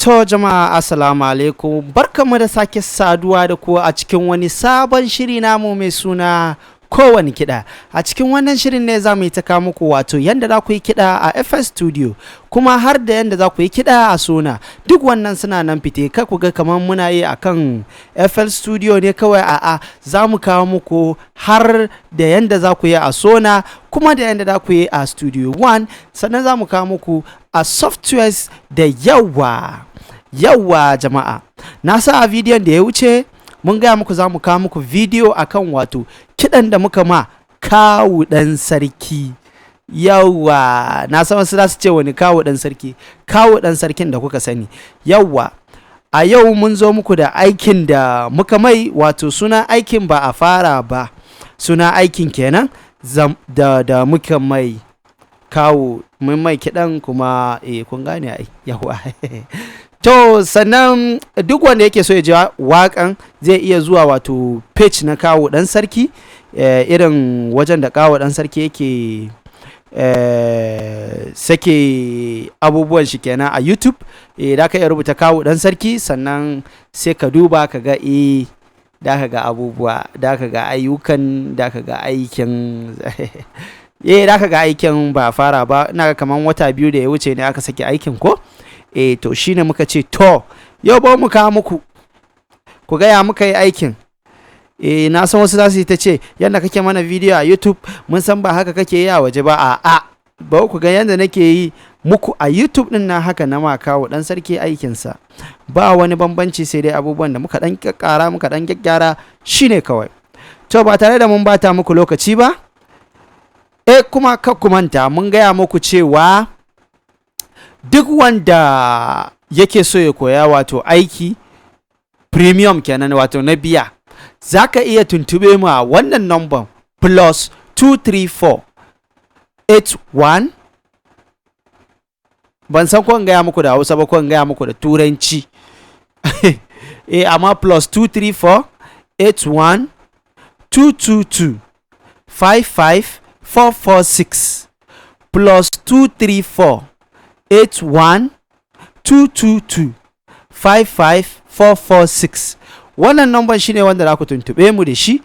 To jama'a, assalamu alaikum, barkamu da sake saduwa da ku a cikin wani sabon shiri namu mai suna Kowane Kiɗa. A cikin wannan shirin ne za mu yi ta kawo muku wato yanda za ku yi kiɗa a FS Studio, kuma har da yanda za ku yi kiɗa a Sonar. Duk wannan suna nan fite, kar ku ga kamar muna yi a kan FL Studio ne kawai, a'a, za mu kawo muku har da yanda za ku yi a Sonar, kuma da yanda za ku yi a Studio One, sannan za mu kawo muku a softwares da yawa. Yawa jama'a, na sa a bidiyon da ya wuce mun gaya muku za mu kawo muku bidiyo akan wato kiɗan da muka ma Kawu Ɗan Sarki. Yawa, na san wasu za su ce wani Kawu Ɗan Sarki? Kawu Ɗan Sarkin da kuka sani. Yawa, a yau mun zo muku da aikin da muka mai, wato suna aikin Ba a Fara Ba. Suna aikin kenan da muka mai kawo, mun mai kiɗan kuma kun gane ai. Yawa. To sannan duk wanda yake so ya ji waƙan zai iya zuwa wato page na Kawu Ɗan Sarki, irin wajen da Kawu Ɗan Sarki yake sake abubuwan shi kenan a YouTube. Da ka iya rubuta Kawu Ɗan Sarki, sannan sai ka duba ka ga, da ka ga abubuwa, da ka ga ayyukan, da ka ga aikin, da ka ga aikin Ba Fara Ba. Ina ga kaman wata 2 da ya wuce ne aka saki aikin ko? To shine muka ce to yau ba mu kawo muku ku gaya muka yi aikin. Na san wasu za su yi ta ce yadda kake mana bidiyo a YouTube mun san ba haka kake yi a waje ba. A'a, ba ku ga yadda nake yi muku a YouTube din na, haka na ma Kawo Ɗan Sarki aikinsa. Ba wani bambanci, sai dai abubuwan da muka ɗan ƙara, muka ɗan gyaggyara, shine kawai. To ba tare da mun bata muku lokaci ba, kuma kar ku manta mun gaya muku cewa duk wanda yake so ya koya wato aiki premium kenan, wato na biya, za ka iya tuntube mu a wannan number +234 81. Ban san ko in gaya muku da Hausa ba ko in gaya muku da Turanci, amma +234 81 222 55446, +234 81 222 55446. Wannan number shine wanda za ku tuntube mu da shi.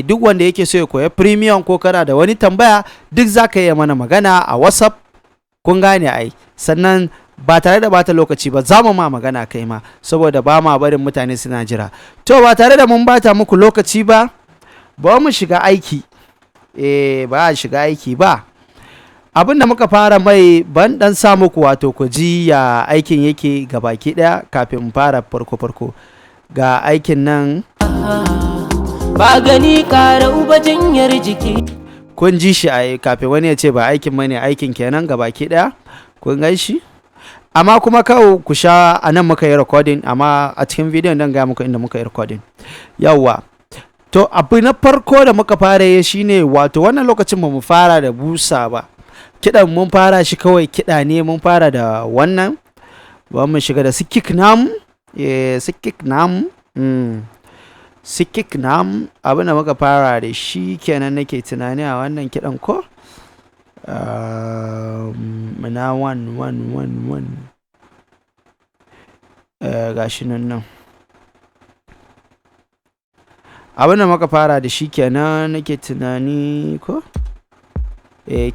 Duk wanda yake so ya koya premium ko kana da wani tambaya, duk za ka iya mana magana a WhatsApp, kun gane ai. Sannan ba tare da bata lokaci ba za mu ma magana kai ma, saboda ba ma barin mutane suna jira. To ba tare da mun bata muku lokaci ba, ba mu shiga aiki. Ba a shiga aiki ba. Abin da muka fara mai, ban dan sa muku wato ku ji ya aikin yake gabaki daya kafin mu fara. Farko farko ga aikin nan. Ba gani ƙara uba jinyar jiki. Kun ji shi ai, kafin wani ya ce ba aikin bane, aikin kenan gabaki daya, kun gan shi. Amma kuma kawo ku sha, a nan muka yi recording, amma a cikin bidiyon dan ga muku inda muka yi recording. Yawwa, to abu na farko da muka fara yi shine wato wannan lokacin ba mu fara da busa ba, kiɗan mun fara shi kawai kiɗa ne. Mun fara da wannan, ba mu shiga da su kick nam, su kick nam, su kick nam. Abin da muka fara da shi kenan nake tunani a wannan kiɗan ko na one one one one, gashi nan nan. Abin da muka fara da shi kenan nake tunani ko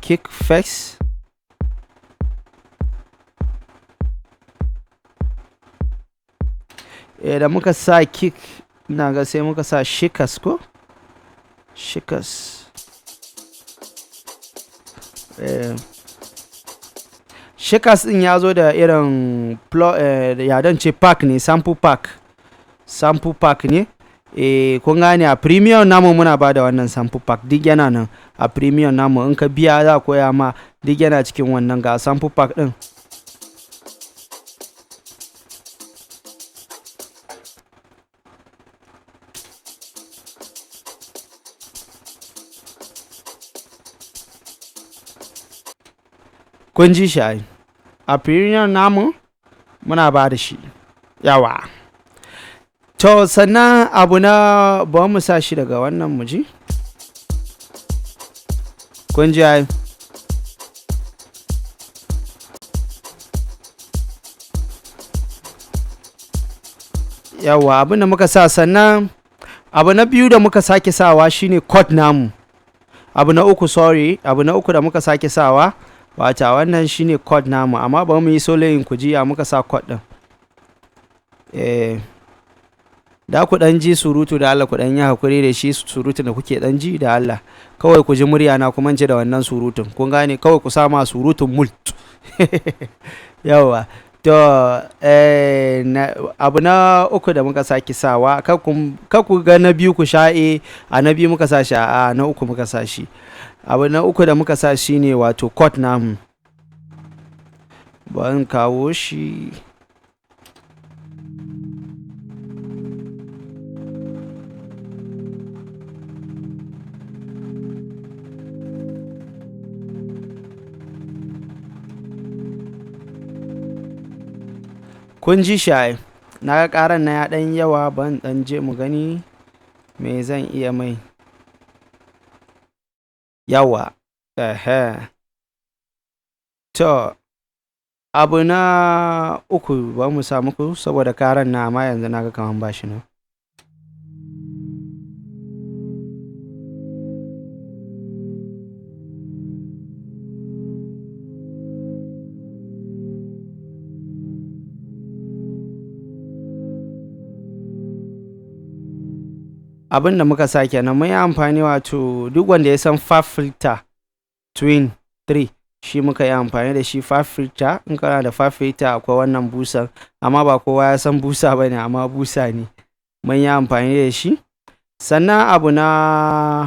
kick first. Da muka sa kick, ina ga sai muka sa shakers ko shakers. Shakers din ya zo da irin ya dan ce pack ne, sample pack, sample pack ne. Kun gane, a premium namu muna ba da wannan sample pack, duk yana nan a premium namu. In ka biya za a koya ma, duk yana cikin wannan. Ga sample pack din. Kun ji shi ai, a premium namu muna ba da shi. Yawa, to sannan abu na ba mu sa shi daga wannan mu ji. Kun ji ai. Yawa, abin da muka sa. Sannan abu na biyu da muka sake sawa shine chord namu. Abu na uku, sorry, abu na uku da muka sake sawa wata wannan shine chord namu, amma ba mu yi soloing ku ji ya muka sa chord din. Da ku dan ji surutu, da Allah ku dan yi hakuri da shi, surutun da kuke dan ji, da Allah kawai ku ji murya na, kuma ce da wannan surutun kun gane, kawai ku sama surutun mult. Yawa, to abu na uku da muka sake sawa, kar ku ga na biyu ku sha'e a na biyu muka sa shi, a na uku muka sa shi. Abu na uku da muka sa shi ne wato chord namu. Ban kawo shi. Kun ji shi ai. Na ga ƙaran na ya ɗan yawa, ban ɗan je mu gani me zan iya mai yawa. Ehe, to abu na uku ba mu sa muku saboda karan na, amma yanzu na ga kaman ba shi nan. Abin da muka sa kenan, mun yi amfani wato duk wanda ya san FabFilter Twin 3, shi muka yi amfani da shi. FabFilter, in kana da FabFilter akwai wannan busan, amma ba kowa ya san busa ba ne, amma busa ne, mun yi amfani da shi. Sannan abu na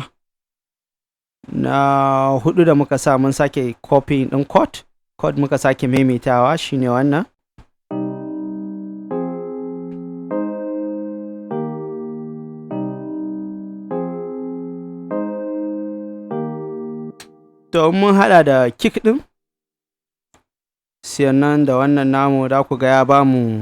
hudu da muka sa, mun sake copying din chord. Chord muka sake maimaitawa, shine wannan. To mun hada da kick din, sannan da wannan namu, da ku ga ya bamu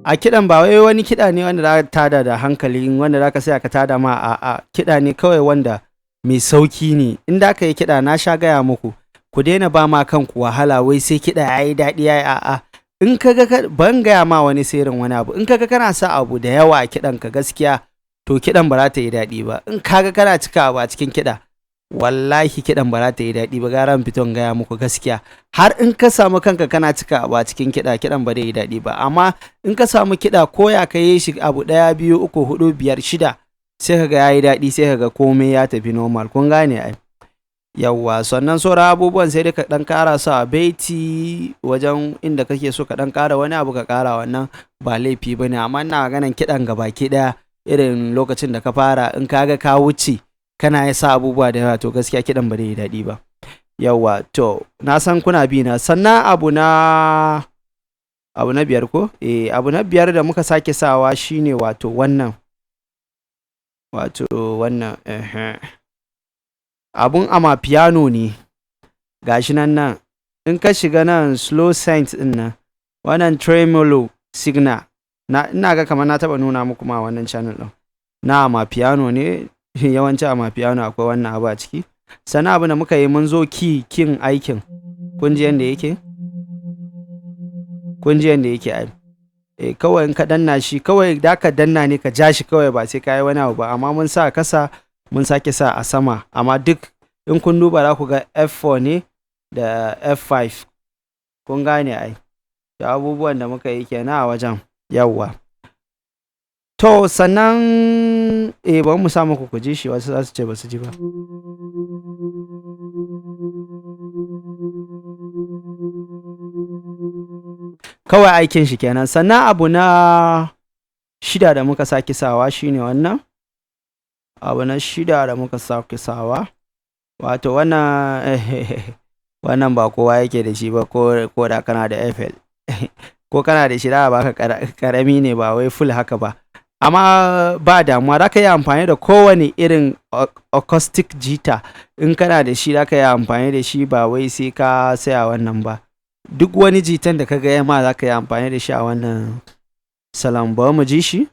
a kiɗan. Ba wai wani kiɗa ne wanda za ka tada da hankali, wanda za ka saya ka tada ma, a kiɗa ne kawai wanda mai sauki ne. In da ka yi kiɗa, na sha gaya muku, ku daina ba ma kanku wahala wai sai kiɗa ya yi daɗi ya yi. A'a, in ka ga, ban gaya ma wani sirrin wani abu, in ka ga kana sa abu da yawa a kiɗan ka, gaskiya to kiɗan ba za ta yi daɗi ba. In ka ga kana cika abu a cikin kiɗa, wallahi kiɗan ba za ta yi daɗi ba. Gara in fito in gaya muku gaskiya, har in ka samu kanka kana cika abu a cikin kiɗa, kiɗan ba zai yi daɗi ba. Amma in ka samu kiɗa, ko ya ka yi shi, abu ɗaya, biyu, uku, huɗu, biyar, shida, sai ka ga ya yi daɗi, sai ka ga komai ya tafi normal. Kun gane ai? Yawwa, sannan sauran abubuwan sai dai ka ɗan ƙara su a baiti, wajen inda kake so ka ɗan ƙara wani abu ka ƙara, wannan ba laifi ba ne. Amma ina maganan kiɗan gabaki ɗaya, irin lokacin da ka fara, in ka ga ka wuce kana sa abubuwa da yawa, to gaskiya kiɗan ba zai yi daɗi ba. Yawwa, to na san kuna bi na. Sannan abu na biyar ko, abu na biyar da muka sake sawa shine wato wannan abun amapiano ne, gashi nan. Nan in ka shiga nan slow synth din nan, wannan tremolo signal na, ina ga kamar na taba nuna muku ma wannan channel din na amapiano ne. Yawanci amapiano akwai wannan abu a ciki. Sannan abu da muka yi, mun zo key kin aikin. Kun ji yanda yake, kun ji yanda yake ai. Kawai in ka danna shi, kawai da ka danna ne ka ja shi kawai, ba sai ka yi wani abu ba. Amma mun sa kasa, mun sake sa a sama, amma duk in kun duba za ku ga F4 ne da F5. Kun gane ai? Da abubuwan da muka yi kenan a wajen. Yawwa, to sannan bari mu sa muku ku ji shi, wasu za su ce ba su ji ba. Kawai aikin shi kenan. Sannan abu na shida da muka sake sawa shine wannan. Abu na shida da muka sake sawa, wato wannan ba kowa yake da shi ba, ko da kana da FL ko kana da shi, za a baka karami ne, ba wai full haka ba, amma ba damuwa, za ka yi amfani da kowane irin acoustic guitar. In kana da shi, za ka yi amfani da shi, ba wai sai ka saya wannan ba. Duk wani jitan da ka ga ma za ka yi amfani da shi a wannan salon. Ba mu ji shi.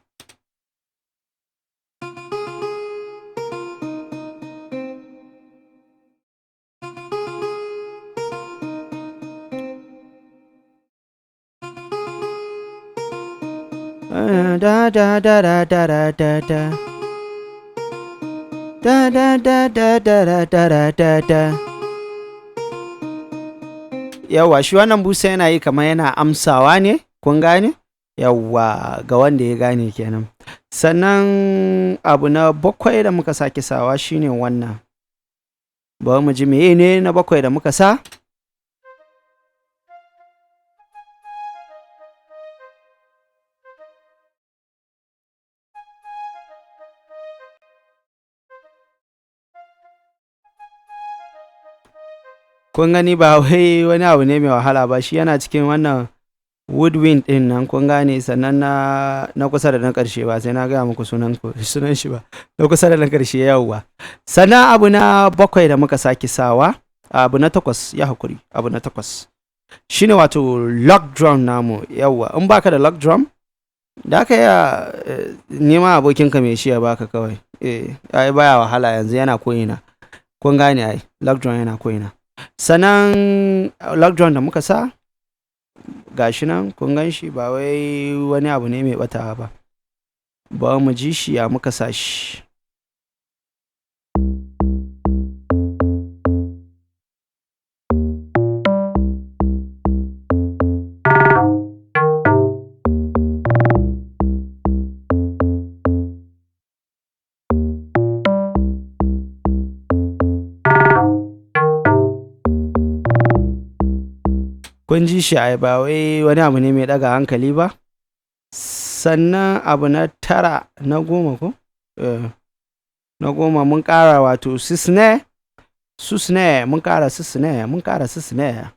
Da da da da da da da da da da da da da da da da da. Yawwa, shi wannan busa yana yi kamar yana amsawa ne, kun gane? Yawwa, ga wanda ya gane kenan. Sannan abu na bakwai da muka sake sawa shine wannan. Bari mu ji meye ne na bakwai da muka sa. Kun gani, ba wai wani abu ne mai wahala ba, shi yana cikin wannan woodwind din nan, kun gane? Sannan na kusa da na ƙarshe, ba sai na gaya muku sunan shi ba, na kusa da na ƙarshe, yawwa. Sannan abu na bakwai da muka sake sawa, abu na takwas, ya hakuri, abu na takwas shine wato log drum namu. Yawwa, in baka da log drum da aka iya nema abokinka mai shi ya baka kawai. Eh, ai baya wahala yanzu, yana ko'ina, kun gane ai, log drum yana ko'ina. Sannan log drum da muka sa gashi nan, kun gan shi, ba wai wani abu ne mai batawa ba. Ba mu ji shi ya muka sa shi. Kun ji shi ai, ba wai wani abu ne mai ɗaga hankali ba. Sannan abu na tara, na 10 ko? Na 10, mun ƙara wato su snare, su snare, mun ƙara su snare, mun ƙara su snare.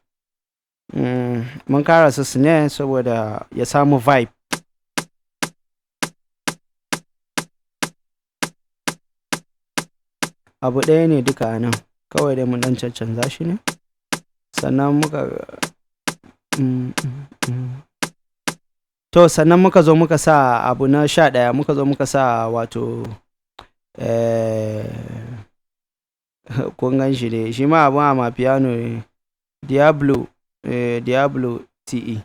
Mun ƙara su snare saboda ya samu vibe. Abu ɗaya ne duka a nan, kawai dai mun ɗan caccanza shi ne. Sannan muka To, sannan muka zo muka sa abu na 11, muka zo muka sa wato kun gan shi dai, shi ma abun amapiano ne, Diablo, Diablo TE.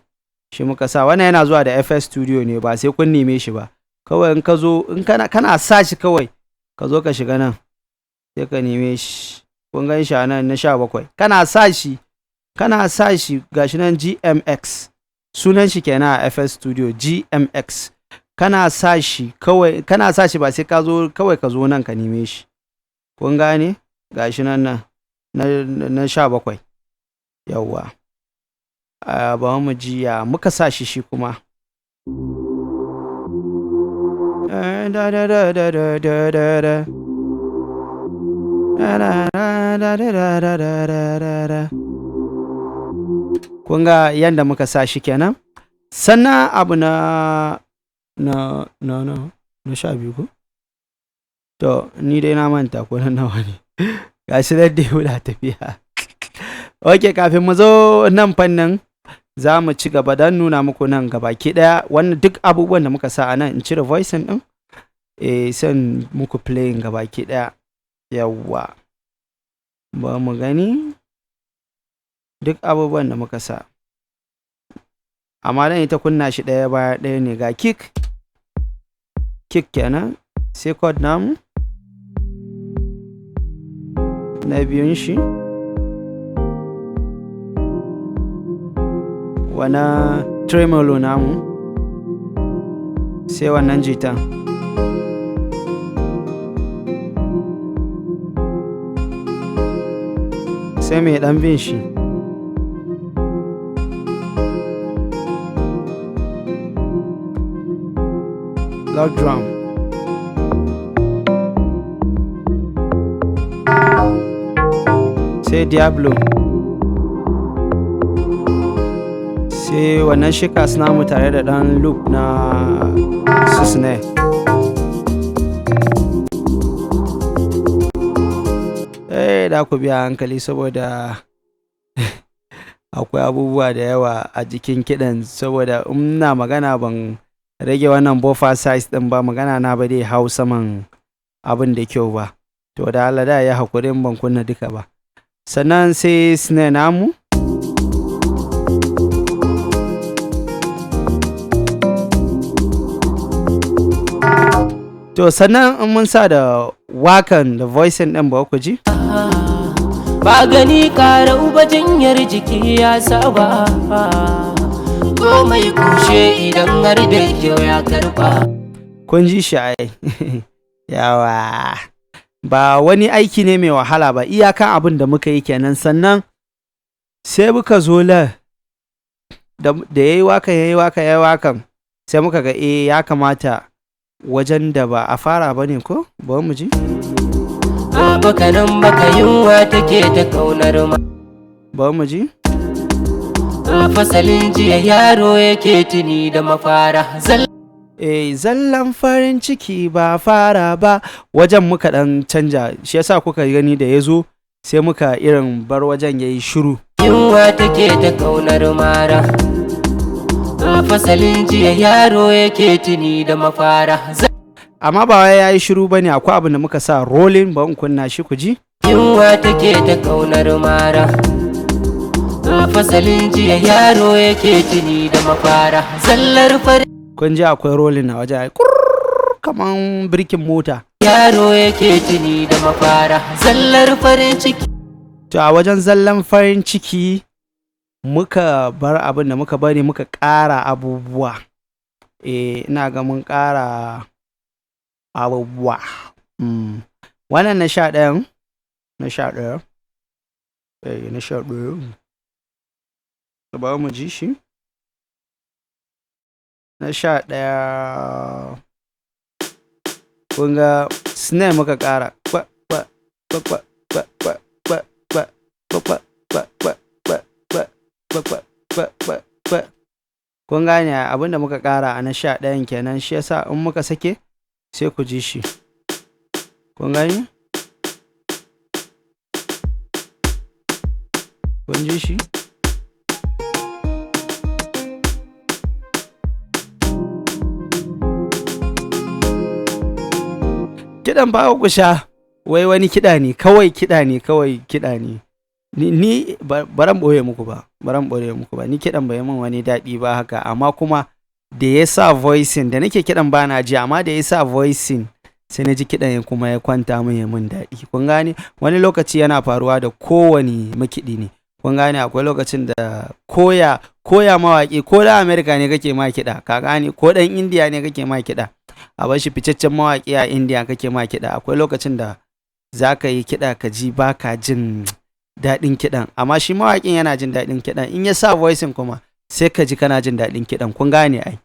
Shi muka sa, wannan yana zuwa da FS Studio ne, ba sai kun neme shi ba. Kawai in ka zo, in kana sa shi kawai, ka zo ka shiga nan, sai ka neme shi. Kun gan shi a nan na 17. Kana sa shi, kana sa shi gashi nan GMX. Sunan shi kenan a FS Studio, GMX. Kana sa shi kawai, kana sa shi, ba sai ka zo, kawai ka zo nan ka neme shi. Kun gane? Gashi nan nan na 17. Yawwa. Ba mu ji ya muka sa shi shi kuma. Da da da da da da da da. Da da da da da da da da da da. Kun ga yanda muka sa shi kenan. Sannan abu na 12 ko? To, ni dai na manta ko na nawa ne. Gashi nan dai muna tafiya. Ok, kafin mu zo nan fannin, za mu ci gaba don nuna muku nan gabaki ɗaya wannan duk abubuwan da muka sa a nan. In cire voicing ɗin. Eh, sai muku playing gabaki ɗaya. Yawwa. Ba mu gani duk abubuwan da muka sa. Amma dan ita kunna shi ɗaya baya ɗaya ne. Ga kick. Kick kenan, sai chord namu. Na biyun shi. Wannan tremolo namu. Sai wannan jitan. Sai mai ɗan bin shi. Log drum. Sai Diablo. Sai wannan shakers namu tare da ɗan loop na su snare. Eh, da ku biya hankali saboda akwai abubuwa da yawa a jikin kiɗan, saboda in na magana ban rage wannan buffer size ɗin ba, magana na ba dai hau saman abin da kyau ba. To, da Allah da ya haƙuri in ban kunna duka ba. Sannan sai snare namu. To, sannan in mun sa da wakan da voicing din, ba ku ji. Ba gani ƙara uba, jinyar jiki ya saba. Komai kushe idan har da kyau ya karba. Kun ji shi ai. Yawa, ba wani aiki ne mai wahala ba, iyakan abin da muka yi kenan. Sannan sai muka zo la da ya yi wakan, ya yi wakan, ya yi wakan, sai muka ga eh, ya kamata wajen da ba a fara ba ne ko ba mu ji. Baka nan baka, yunwa take ta kaunar ma. Ba mu ji. Fasalin jiya yaro yake tuni da mafara. Zalla Eh, zallan farin ciki ba fara ba, wajen muka dan canja. Shi yasa kuka gani da ya zo sai muka irin bar wajen yayi shiru. Yunwa take ta kaunar mara. Fasalin jiya yaro yake tuni da mafara. Amma ba wai yayi shiru bane, akwai abin da muka sa, rolling. Ba in kunna shi ku ji. Yunwa take ta kaunar mara. Fasalin jiya yaro yake tuni da mafara. Zallar farin Kun ji akwai rolling a wajen ai, kurr, kaman birkin mota. Yaro yake tuni da mafara. Zallar farin ciki. To, a wajen zallan farin ciki muka bar abin da muka bari, muka ƙara abubuwa. Eh, ina ga mun ƙara abubuwa. Wannan na 11, na 11, eh, na 11, ba mu ji shi. Na 11, kun ga snare muka ƙara, kwa kwa kwa kwa kwa kwa kwa kwa kwa kwa kwa kwa kwa kwa kwa kwa kwa kwa. Kun gane abin da muka ƙara a na 11 kenan. Shi yasa in muka sake sai ku ji shi. Kun gani? Kun ji shi? Kiɗan ba ku sha wai wani kiɗa ne kawai, kiɗa ne kawai, kiɗa ne. Ni baran ɓoye muku ba, baran ɓoye muku ba, ni kiɗan bai min wani daɗi ba haka. Amma kuma da ya sa voicing da nake kiɗan ba na ji, amma da ya sa voicing sai na ji kiɗan ya kuma ya kwanta min, ya min daɗi. Kun gane? Wani lokaci yana faruwa da kowane makiɗi ne. Kun gane? Akwai lokacin da koya koya mawaƙi, ko da America ne kake ma kiɗa, ka gane, ko ɗan India ne kake ma kiɗa, a bar shi ficaccen mawaƙi a India kake ma kiɗa, akwai lokacin da za ka yi kiɗa ka ji ba ka jin daɗin kiɗan, amma shi mawaƙin yana jin daɗin kiɗan. In ya sa voicing kuma sai ka ji kana jin daɗin kiɗan. Kun gane ai.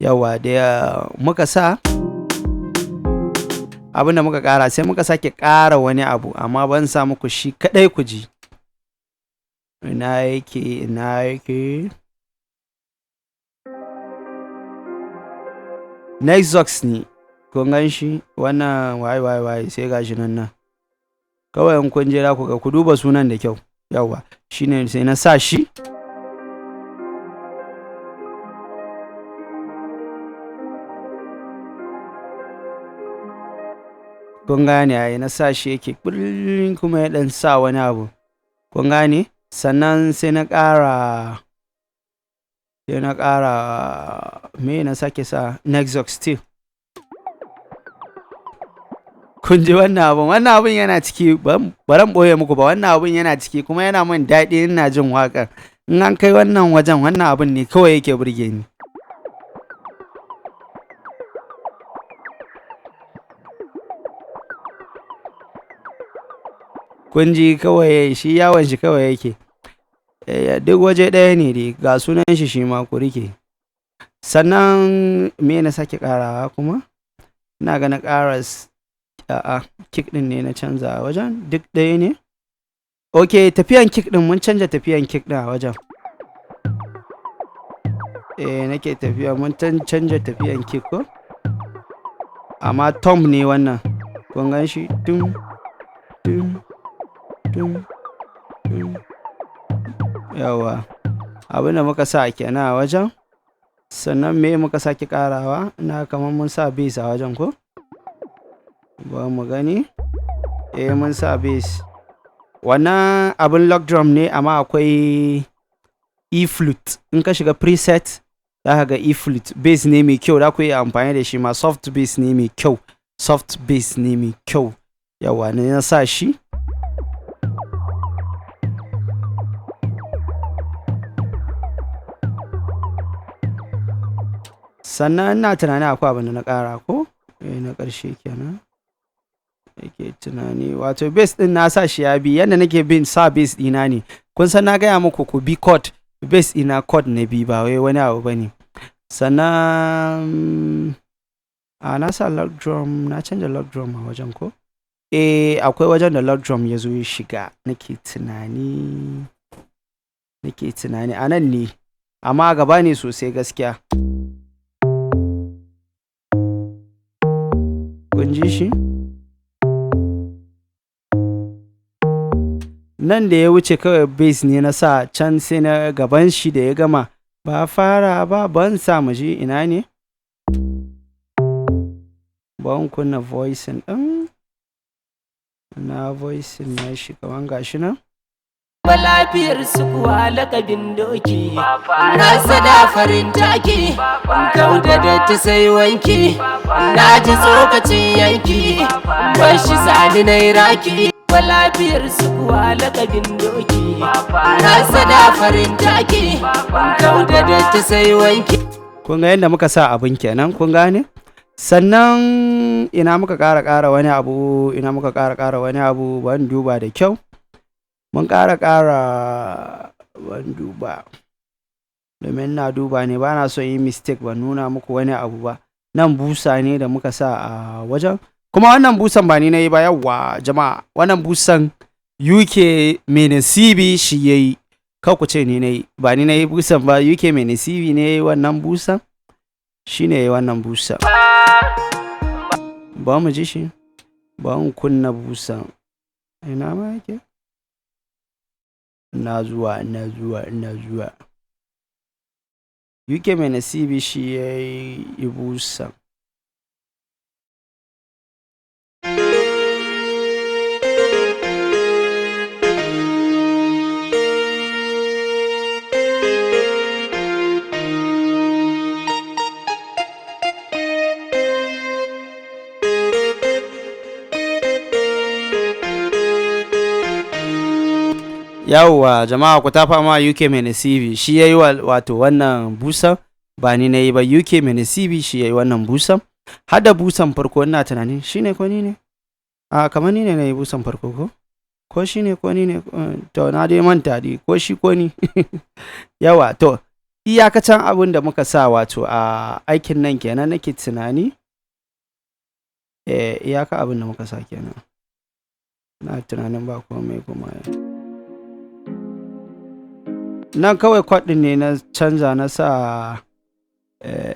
Yawa, da muka sa abin da muka ƙara, sai muka sake ƙara wani abu, amma ban sa muku shi kaɗai ku ji. Ina yake? Ina yake? Nexus ne. Kun gan shi wannan? Waye waye waye? Sai gashi nan nan kawai. In kun je ku ga, ku duba sunan da kyau. Yawa, shine sai na sa shi. Kun gane ai? Na sa shi yake kullum kuma ya dan sa wani abu. Kun gane? Sannan sai na ƙara me? Na sake sa Nexus still. Kun ji wannan abun? Wannan abun yana ciki, baran ɓoye muku ba, wannan abun yana ciki kuma yana min daɗi. Ina jin waƙar, in an kai wannan wajen, wannan abun ne kawai yake burge ni. Kun ji kawai shi yawon shi kawai yake. Duk waje ɗaya ne dai. Ga sunan shi, shi ma ku rike. Sannan me na sake ƙarawa kuma? Ina ga na ƙara, a'a, kick ɗin ne na canza a wajen. Duk ɗaya ne. Ok, tafiyan kick ɗin, mun canja tafiyan kick ɗin a wajen. Eh, nake tafiya, mun canja tafiyan kick ko, amma tom ne wannan. Kun gan shi? Tum tum tum tum. Yawa, abin da muka sa kenan a wajen. Sannan me muka sake karawa? Ina kamar mun sa bass a wajen ko? Ba mu gani. Eh, mun sa bass. Wannan abin log drum ne, amma akwai e-flute. In ka shiga preset za ka ga e-flute, bass ne mai kyau, za ku iya amfani da shi ma. Soft bass ne mai kyau. Soft bass ne mai kyau. Yawa ne na sa shi. Sannan ina tunanin akwai abin da na ƙara ko? Eh, na ƙarshe kenan. Yake tunani, wato bass din na sa shi ya bi yadda nake bin sa bass ɗina ne. Kun san na gaya muku ku bi chord, bass ɗina chord na bi, ba wai wani abu bane. Sannan a na sa log drum, na canja log drum a wajen ko? Eh, akwai wajen da log drum ya zo ya shiga, nake tunani a nan ne, amma gaba ne sosai gaskiya. Kun ji shi? Nan da ya wuce kawai bass ne na sa can, sai na gaban shi da ya gama ba fara ba, ban sa mu ji ina ne. Ban kunna voicing ɗin na, voicing na shi kaman gashi nan. Lafiyar su kuwa lakabin doki na sada farin taki, kauda da ta sai wanki, na ji tsokacin yanki, bashi sani na raki. Lafiyar su kuwa lakabin doki na sada farin taki, kauda da ta sai wanki. Kun ga yadda muka sa abin kenan, kun gane? Sannan ina muka ƙara wani abu, ina muka ƙara wani abu, ban duba da kyau. Mun ƙara, ban duba, domin na duba ne, ba na son yi mistake ban nuna muku wani abu ba. Nan busa ne da muka sa a wajen. Kuma wannan busan ba ni na yi ba. Yawwa jama'a, wannan busan UK Menesibi shi ya yi. Kar ku ce ni na yi, ba ni na yi busan ba. UK Menesibi ne ya yi wannan busan, shi ne ya yi wannan busan. Ba mu ji shi, ba mu kunna busan. Ina ma yake? Ina zuwa, ina zuwa, ina zuwa. UK Menesibi shi ya yi busan. Yawwa jama'a, ku tafa ma UK Menesibi, shi ya yi wato wannan busan, ba ni na yi ba. UK Menesibi shi ya yi wannan busan. Har da busan farko, ina tunanin shi ne ko ni ne? A kamar ni ne na yi busan farko ko? Ko shi ne ko ni ne? To, na dai manta dai ko shi ko ni. Yawa, to iyakacin abin da muka sa wato a aikin nan kenan, nake tunani. Eh, iyaka abin da muka sa kenan. Na tunanin ba komai kuma. Nan kawai chord ɗin ne na canza, na sa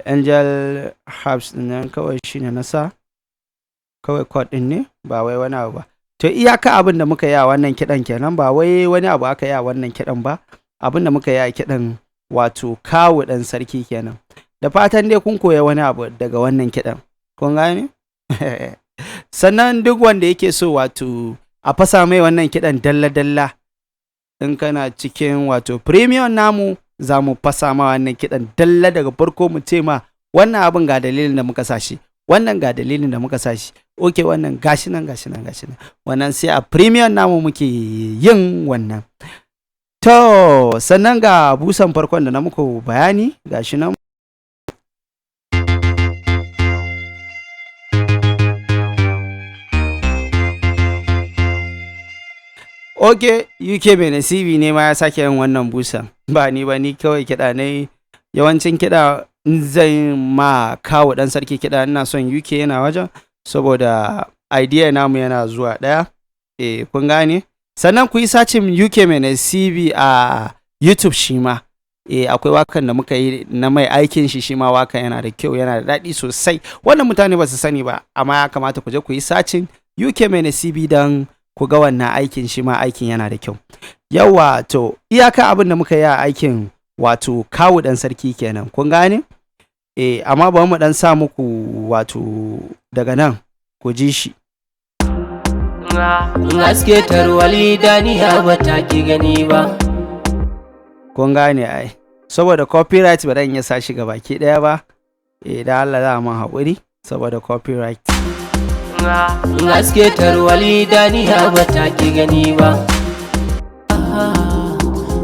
Angel Harps ɗin nan kawai shi ne na sa. Kawai chord ɗin ne, ba wai wani abu ba. To, iyaka abin da muka yi a wannan kiɗan kenan, ba wai wani abu aka yi a wannan kiɗan ba. Abin da muka yi a kiɗan wato Kawu Ɗan Sarki kenan. Da fatan dai kun koya wani abu daga wannan kiɗan. Kun gane? Sannan duk wanda yake so wato a fasa mai wannan kiɗan dalla-dalla, in kana cikin wato premium namu, za mu fasa ma wannan kiɗan dalla daga farko, mu ce ma wannan abin ga dalilin da muka sa shi, wannan ga dalilin da muka sa shi, ok, wannan gashi nan, gashi nan, gashi nan. Wannan sai a premium namu muke yin wannan. To, sannan ga busan farkon da na muku bayani, gashi nan. Ok, UK Benesibi ne ma ya sake yin wannan busan, ba ni ba. Ni kawai kiɗa ne. Yawancin kiɗa in zan ma Kawo Ɗan Sarki kiɗa, ina son UK yana wajen, saboda idea namu yana zuwa ɗaya. Eh, kun gane? Sannan ku yi searching UK Menesibi a YouTube shi ma. Eh, akwai wakan da muka yi na mai aikin shi, shi ma wakan yana da kyau, yana da daɗi sosai. Wannan mutane ba su sani ba, amma ya kamata ku je ku yi searching UK Menesibi don ku ga wannan aikin, shi ma aikin yana da kyau. Yawa, to iyaka abin da muka yi a aikin wato Kawu Ɗan Sarki kenan, kun gane? Eh, amma bari mu ɗan sa muku wato daga nan ku ji shi. Haske tarwali daniya ba ta ki gani ba. Kun gane ai. Saboda copyright ba dan iya sa shi baki ɗaya ba. Eh, da Allah za mu haƙuri saboda copyright. Haske tarwali daniya ba ta ki gani ba.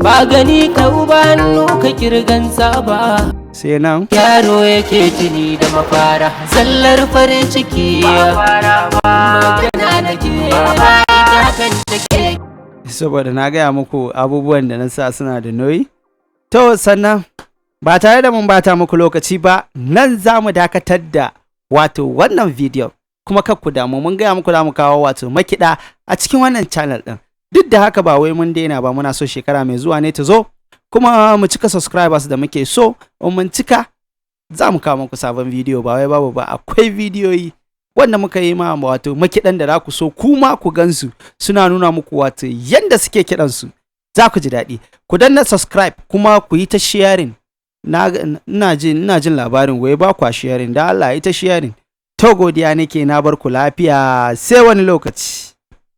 Ba gani ka uba hannu ka kirgan ba. Sai nan. Yaro yake tuni da mafara, zallar farin ciki. Magana nake ita kan take. Saboda na gaya muku abubuwan da na sa suna da nauyi. To sannan ba tare da mun bata muku lokaci ba, nan za mu dakatar da wato wannan bidiyon. Kuma kar ku damu, mun gaya muku za mu kawo wato makiɗa a cikin wannan channel ɗin. Duk da haka ba wai mun daina ba, muna so shekara mai zuwa ne ta zo kuma mu cika subscribers da muke so. In mun cika, za mu kawo muku sabon bidiyo. Ba wai babu ba, akwai bidiyoyi wanda muka yi ma wato makiɗan da za ku so kuma ku gansu suna nuna muku wato yanda suke kiɗansu, za ku ji daɗi. Ku danna subscribe kuma ku yi ta sharing. Na ina jin labarin wai ba kwa sharing. Da Allah yi ta sharing. To godiya nake, na bar ku lafiya, sai wani lokaci.